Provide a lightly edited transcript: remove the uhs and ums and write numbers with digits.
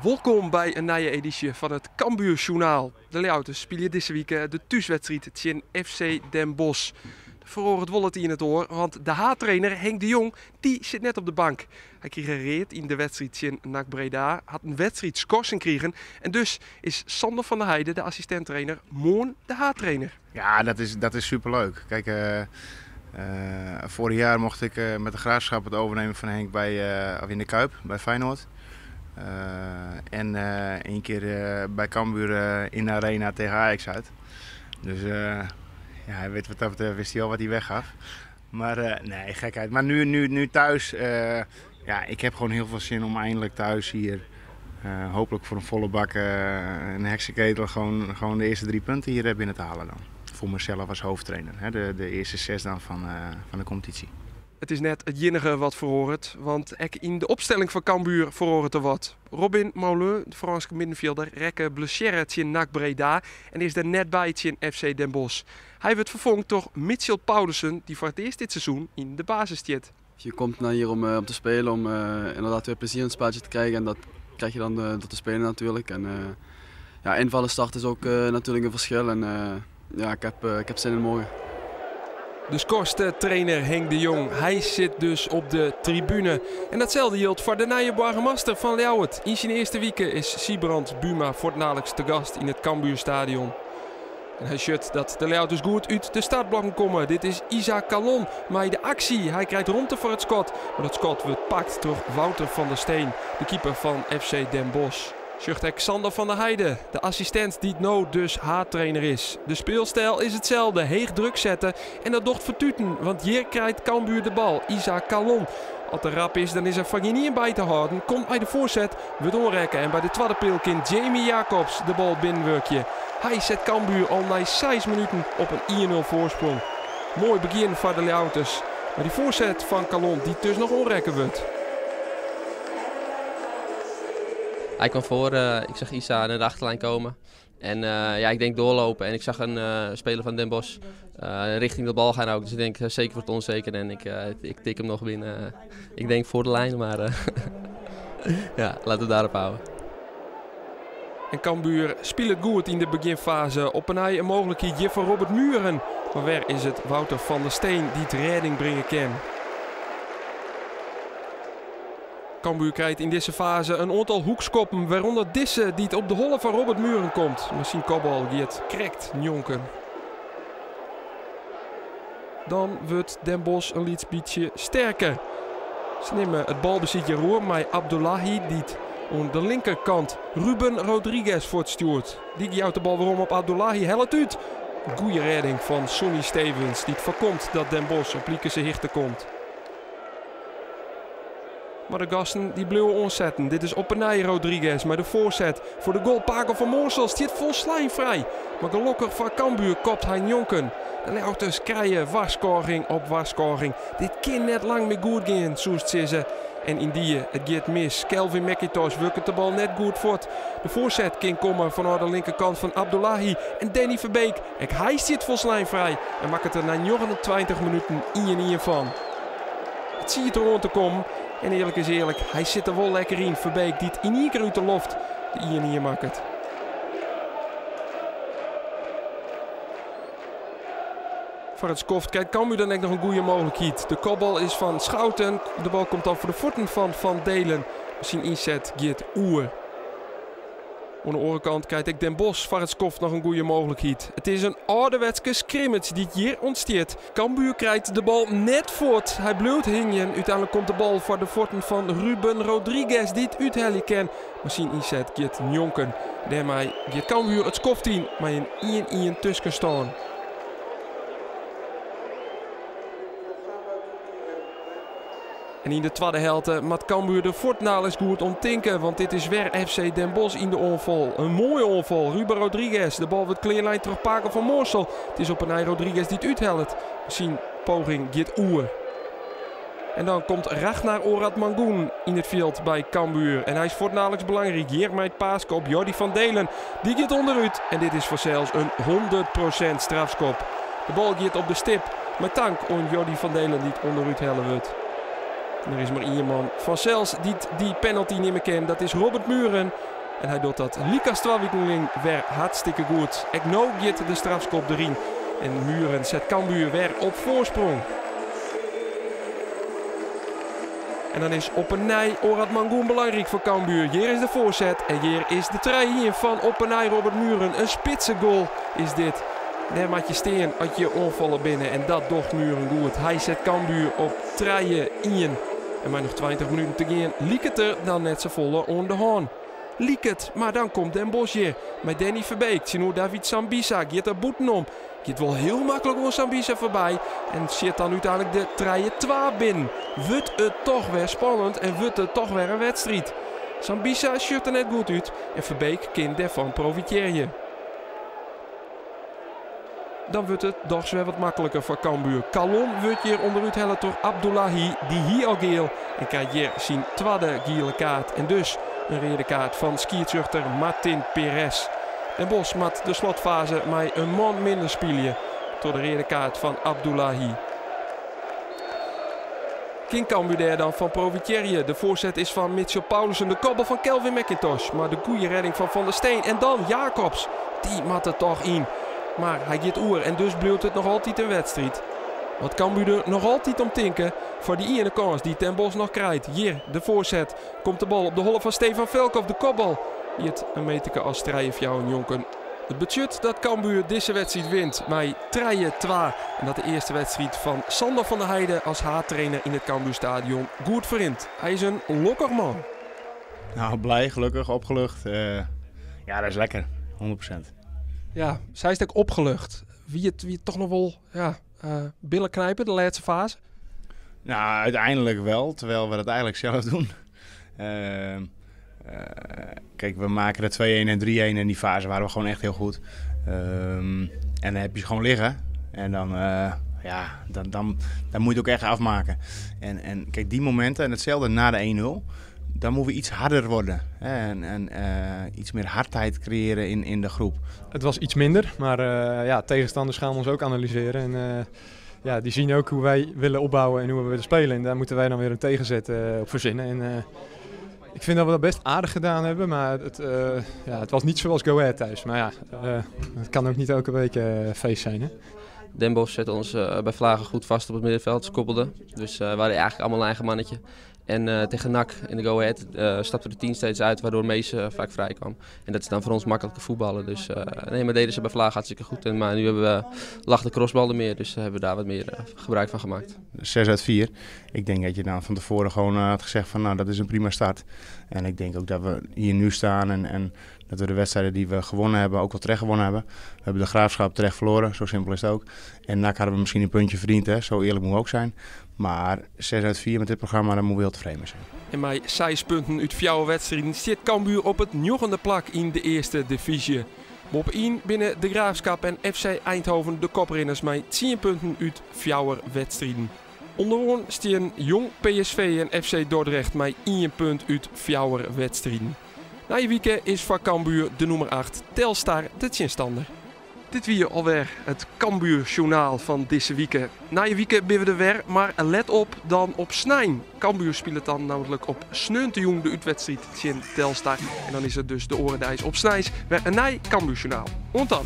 Wolkom by in nije edysje fan it Cambuur Sjoernaal. De Ljouwerters spylje dizze wike de thúswedstriid tsjin FC Den Bosch. Der feroaret wol it ien it oar, want de haadtrainer Henk de Jong dy sit net op de bank. Hy krige read yn de wedstriid tsjin NAC Breda, hat in wedstriidskorsing krigen en dus is Sander van der Heide, de assistint-trainer, moarn de haadtrainer. Ja, dat is, dat is superleuk. Kijk, vorig jaar mocht ik met de Graafschap het overnemen van Henk bij, of in de Kuip bij Feyenoord. En één keer bij Cambuur in de Arena tegen Ajax uit. Dus ja, hij weet wat dat betreft, wist hij al wat hij weggaf. Maar nee, gekheid. Maar nu, nu, nu thuis, ja, ik heb gewoon heel veel zin om eindelijk thuis hier, hopelijk voor een volle bak, een heksenketel, gewoon, gewoon de eerste drie punten hier binnen te halen dan. Voor mezelf als hoofdtrainer, hè, de eerste zes dan van de competitie. It is net it iennige wat feroaret, want ek yn de opstelling fan Cambuur feroaret der wat. Robin Maulun, de Frânske middenfjilder, rekke blessearre tsjin NAC Breda en is der net by tsjin FC Den Bosch. Hy wurdt ferfongen troch Mitchell Paulissen, dy't foar it earst dit seizoen yn de basis stiet. Je komt naar hier om te spelen, om inderdaad weer plezier in het spelletje te krijgen. En dat krijg je dan door te spelen natuurlijk. En ja, invallen start is ook natuurlijk een verschil. En ja, ik heb zin in morgen. De skorste trainer Henk de Jong, hy sit dus op de tribune. En datselde jildt foar de nije boargemaster fan Ljouwert. Yn syn earste wike is Sybrand Buma fuortdaliks te gast yn it Cambuurstadion. En hy sjocht dat de Ljouwerters goed út de startblokken komme. Dit is Isa Kallon mei de aksje. Hy krijt romte foar it skot. Mar dat skot wurdt pakt troch Wouter van der Steen, de keeper fan FC Den Bosch. Sjocht ek Sander van der Heide, de assistint dy't no dus haadtrainer is. De spylstyl is itselde, heech druk sette en dat docht fertuten, want hjir krijt Cambuur de bal, Isa Kallon. As er rap is, dan is er foar gjinien by te hâlden. Komt by de foarset, wurdt oanrekke en by de twadde peal kin Jamie Jacobs de bal binnenwurkje. Hy set Cambuur al nei 6 minuten op in 1-0 foarsprong. Moai begjin foar de Ljouwerters. Mar dy foarset fan Kallon dy't dus noch oanrekke wurdt. Hij kwam voor, ik zag Isa naar de achterlijn komen. En ja, ik denk doorlopen en ik zag een speler van Den Bosch richting de bal gaan ook. Dus ik denk zeker voor het onzeker en ik tik hem nog binnen. Ik denk voor de lijn, maar ja, laten we daarop houden. En Cambuur spilet goed yn de begjinfaze. Op 'e nij in mooglikheid hjir foar Robert Mühren. Mar wer is it Wouter van der Steen dy't rêding bringe kin. Cambuur krijt yn dizze faze in oantal hoekskoppen, wêrûnder dizze dy't op de holle fan Robert Mühren komt. Mar syn kopbal giet krekt njonken. Dan wurdt Den Bosch in lyts bytsje sterker. Se nimme it balbesit hjir oer mei Abdullahi dy't oan de linkerkant Ruben Rodrigues fuortstjoert. Dy jout de bal werom op Abdullahi, hellet út. Goede rêding fan Sonny Stevens dy't foarkomt dat Den Bosch op likense hichte komt. Mar de gasten dy bliuwe oansetten. Dit is op 'e nij Rodrigues mei de foarset foar de goal. Paco van Moorsel stiet folslein frij. Mar gelokkich foar Cambuur kopt hy njonken. De Ljouwerters krije warskôging op warskôging. Dit kin net lang mear goed gean, soest sizze. En yndie, it giet mis. Kelvin McIntosh wurket de bal net goed fuort. De foarset kin komme fanôf de linkerkant fan Abdullahi en Danny Verbeek. Ek hy stiet folslein frij en makket der nei 29 minuten 1-1 fan. It siet deroan te kommen. En earlik is earlik, hy sit der wol lekker yn. Verbeek dy't yn ien kear út de loft de 1-1 makket. Foar it skoft krijt Cambuur dan ek noch in goede mooglikheid. De kopbal is fan Schouten. De bal komt dan foar de fuotten fan Van Delen. Syn ynset giet oer. Oan de oare kant krijt ek Den Bosch foar it skoft noch in goede mooglikheid. It is in âlderwetske scrimmage dy't hjir ûntstiet. Cambuur krijt de bal net fuort. Hy bliuwt hingjen. Uteinlik komt de bal foar de fuotten fan Ruben Rodrigues dy't úthelje kin. Mar syn ynset giet njonken. Dêrmei giet Cambuur it skoft yn mei in 1-1 tuskenstân. En yn de twadde helte moat Cambuur der fuortdaliks goed om tinke, want dit is wer FC Den Bosch yn de oanfal. In moaie oanfal. Ruben Rodrigues. De bal wurdt klearlein troch Paco van Moorsel. It is op 'e nij Rodrigues dy't úthellet. Syn poging giet oer. En dan komt Ragnar Oratmangoen yn it fjild by Cambuur. En hy is fuortdaliks belangryk. Hjir mei it paaske op Jordy van Delen. Dy giet ûnderút. En dit is fansels in 100% strafskop. De bal giet op de stip. Mei tank oan Jordy van Delen dy't ûnderút helle wurdt. En der is mar ien man fansels dy't dy penalty nimme kin. Dat is Robert Mühren. En hy docht dat lykas twa wiken lyn wer hartstikke goed. Ek no giet de strafskop deryn. En Mühren set Cambuur wer op foarsprong. En dan is op 'e nij Orad Mangoen belangryk foar Cambuur. Hjir is de foarset en hjir is de 3-1 fan op 'e nij Robert Mühren. In spitse goal is dit. Dêr moat je stean as je oanfaller binne en dat docht Mühren goed. Hy set Cambuur op 3-1. En mei noch 20 minuten te gean liket der dan net safolle oan de hân. Liket, mar dan komt Den Bosch hjir mei Danny Verbeek tsjinoer David Sambissa. Giet er bûtenom. Giet wol hiel maklik oan Sambissa foarby en sjit dan úteinlik de 3-2 binnen. Wurdt it toch wer spannend en wurdt it toch wer in wedstriid. Sambissa sjocht der net goed út en Verbeek kin dêrfan profitearje. Dan wurdt it dochs wer wat makliker foar Cambuur. Kallon wurdt hjir ûnderút helle troch Abdullahi. Dy hie al giel en krijt hjir syn twadde giele kaart. En dus in reade kaart fan skiedsrjochter Martin Perez. Den Bosch moat de slotfaze mei in man minder spylje troch de reade kaart fan Abdullahi. Kin Cambuur dêr dan fan profitearje? De foarset is fan Mitchell Paulissen, de kopbal fan Kelvin McIntosh, mar de goede redding fan Van der Steen. En dan Jacobs, dy moat der toch yn. Mar hy giet oer en dus bliuwt it noch altyd in wedstriid. Wat Cambuur der noch altyd om tinke foar dy iene kâns dy't Den Bosch noch krijt. Hjir de foarset, komt de bal op de holle fan Stefan Velkov, de kopbal giet in meterke as trije fjouwer njonken. It betsjut dat Cambuur dizze wedstriid wint mei 3-2 en dat de earste wedstriid fan Sandor van der Heide as haadtrainer yn it Cambuurstadion goed ferrint. Hy is in lokkich man. Nou, blij, gelukkig, opgelucht. Ja, dat is lekker, 100%. Ja, seist ek opgelucht. Wie it toch noch wol, ja, billen knipe, de lêste faze? Nou, uiteindelijk wel, terwijl we dat eigenlijk zelf doen. Kijk, we maken de 2-1 en 3-1 en die fase waren we gewoon echt heel goed. En dan heb je ze gewoon liggen. En dan moet je het ook echt afmaken. En kijk, die momenten, en hetzelfde na de 1-0, dan moeten we iets harder worden. Hè? En iets meer hardheid creëren in de groep. Het was iets minder, maar tegenstanders gaan ons ook analyseren. En die zien ook hoe wij willen opbouwen en hoe we willen spelen. En daar moeten wij dan weer een tegenzet op verzinnen. En ik vind dat we dat best aardig gedaan hebben, maar het was niet zoals Go Ahead thuis. Maar het kan ook niet elke week feest zijn, hè? Den Bosch zette ons bij Vlagen goed vast op het middenveld, ze koppelden. Dus we hadden eigenlijk allemaal een eigen mannetje. En tegen NAC in de Go Ahead stapte de team steeds uit, waardoor Mees vaak vrij kwam. En dat is dan voor ons makkelijker voetballen. Dus nee, maar deden ze bij Vlagen hartstikke goed. Maar nu lag de crossbal er meer, dus hebben we daar wat meer gebruik van gemaakt. 6 uit 4. Ik denk dat je dan van tevoren gewoon had gezegd van nou, dat is een prima start. En ik denk ook dat we hier nu staan en dat we de wedstrijden die we gewonnen hebben ook wel terecht gewonnen hebben. We hebben de Graafschap terecht verloren, zo simpel is het ook. En NAC hadden we misschien een puntje verdiend, hè? Zo eerlijk moeten we ook zijn. Maar 6 uit 4 met dit programma, daar moeten we heel tevreden mee zijn. En met 6 punten uit 4 wedstrijden zit Cambuur op het 9e plak in de eerste divisie. Bob 1 binnen de Graafschap en FC Eindhoven de koprinners met 10 punten uit 4 wedstrijden. Onderaan staan Jong PSV en FC Dordrecht met 1 punt uit 4 wedstrijden. Na je weekend is voor Cambuur de nummer 8 Telstar de tegenstander. Dit wie alweer het Cambuur-journaal van deze week. Na je weekend ben we er weer, maar let op dan op Snijn. Cambuur speelt dan namelijk op Sneuntejoen de uitwedstrijd tegen Telstar. En dan is het dus de Orendijs op Snijs weer een nieuw Cambuur-journaal. Ont dan!